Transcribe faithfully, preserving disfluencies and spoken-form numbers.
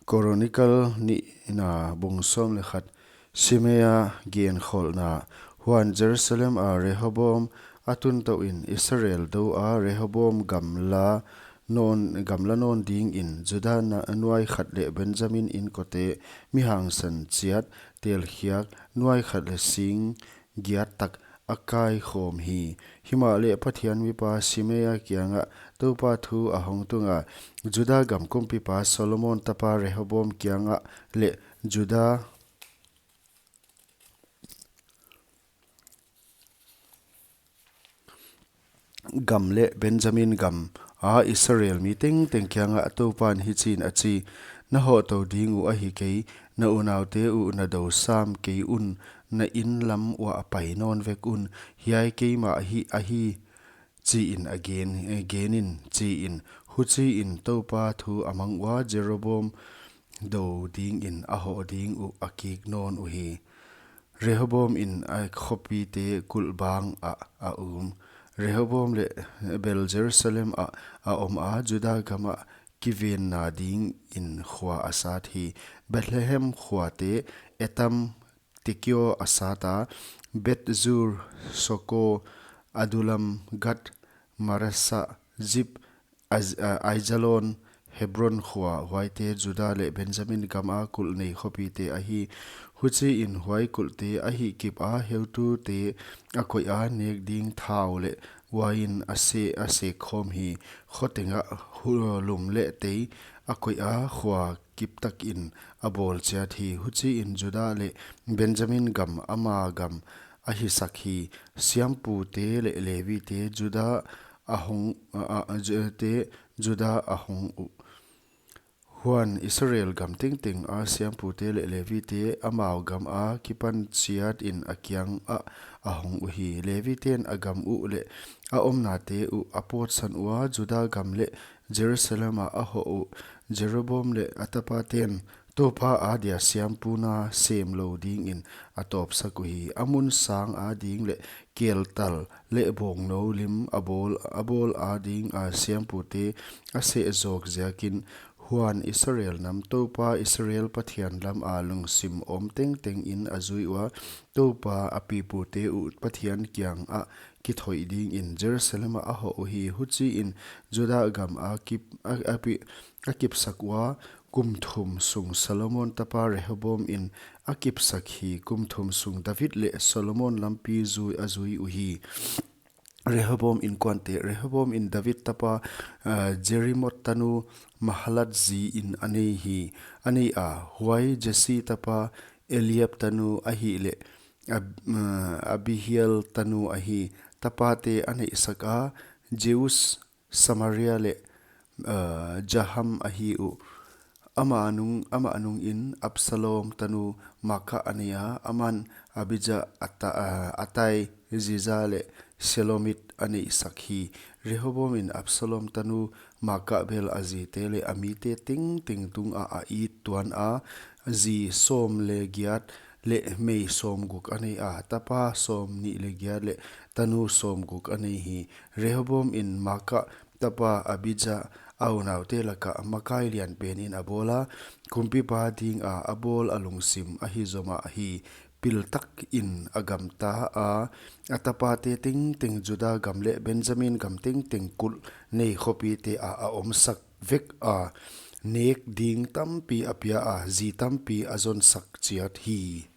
Chronicle nihna bung sawm leh khat. Simei a genkholhna. Huan Jerusalem a Rehoboam a tun touh in Israel dou a Rehoboam gamla nawn, gamla nawn dingin Juda na-, nuai khat leh Benjamin inkote, mi hangsan chiat, telkhiak, nuai khat leh sing giat tak a kaikhawm hi. Himahleh Pathian mipa Simei a kiangah Toupa thu a hong tung a, Juda gam kumpipa Solomon tapa Rehoboam kiangah leh Juda gam leh Benjamin gam a Israel mi tengteng kiangah Toupan hichiin a chi: Na hohtou ding uh ahi kei, na unaute uh na dou sam kei un, na inn lam uah pai nawn vek un, hiai keimah hi ahi, chiin a gen, eh, genin, chiin. Huchiin Toupa thu a mang ua, Jeroboam dou dingin a hoh ding uh a kik nawn uhi. Rehoboam in a khopite kulh bang ah a um. Rehoboam leh bel Jerusalem ah a om a, Juda gamah kivenna dingin khua a sat hi. Bethlehem khuate, Etam, Tekoa a sat a, Beth-zur, Soko, Adulam, Gat, Maresa, Zip, Az-, a, Aijalon, Hebron khua, huaite Juda leh Benjamin gam a kulh nei khopite ahi. Huchiin huai kulhte a hihkip a, heutute a koih a, nek ding thau leh uain a se-, a sek khawm hi. Khoteng ah hu-, lum leh tei a koih a, khua kiptakin a bawl chiat hi. Huchiin Juda leh Benjamin gam ama gam a hisak hi. Siampute leh Levite Juda a hong, a, a, a, Ju-, te Juda a hong uh. Huan Israel gam tengteng a siampute leh Levite amau gam akipan chiatin a kiangah a hong uhi. Leviten a gam uh leh a omnate uh a pawtsan ua, Juda gam leh Jerusalem ah a hoh uh. Jeroboam leh a tapaten Toupa adia siampu na sem lou dingin a tawpsak uhi. A mun sang ading leh keltal leh bawngnou lim a bawl, a bawl ading a siampute a seh zawk ziakin. Huan Israel nam Toupa Israel Pathian lam a lungsim om tengtengin a zui ua, Toupa a pipute uh Pathian kiangah kithoih dingin Jerusalem ah a hoh uhi. Huchiin Juda gam a kip, a, a pi-, a kipsak ua, kum thum sung Solomon tapa Rehoboam in a kipsak hi. Kum thum sung David leh Solomon lampi zui a zui uhi. Rehoboam inkuante. Rehoboam in David tapa, ah, Jerimoth tanu Mahalath zi in a nei hi, a nei a, huai Jesse tapa Eliab tanu ahihleh Ab-, ah, Abihail tanu ahi. Tapate a neihsak a, Jeus, Samaria leh, ah, Jaham ahi uh. Amah nung, amah nungin Absalom tanu Maakah a nei a, aman Abijah, Ata-, ah, Attai, Ziza leh Selomith a neihsak hi. Rehoboam in Absalom tanu Maakah bel a zite leh a mite tengteng tungah a it tuan a, zi sawm leh giat leh mei sawmguk a nei a, tapa sawmnih leh giat leh tanu sawmguk a nei hi. Rehoboam in Maakah tapa Abijah a unaute lakah makai lianpenin a bawl a, kumpipa dinga a bawl a lungsim ahi zomah hi. Piltakin a gamta a, a tapate tengteng Juda gam leh Benjamin gam tengteng kulh nei khopite ah a omsak vek a, nek ding tampi a pia a, zi tampi a zonsak chiat hi.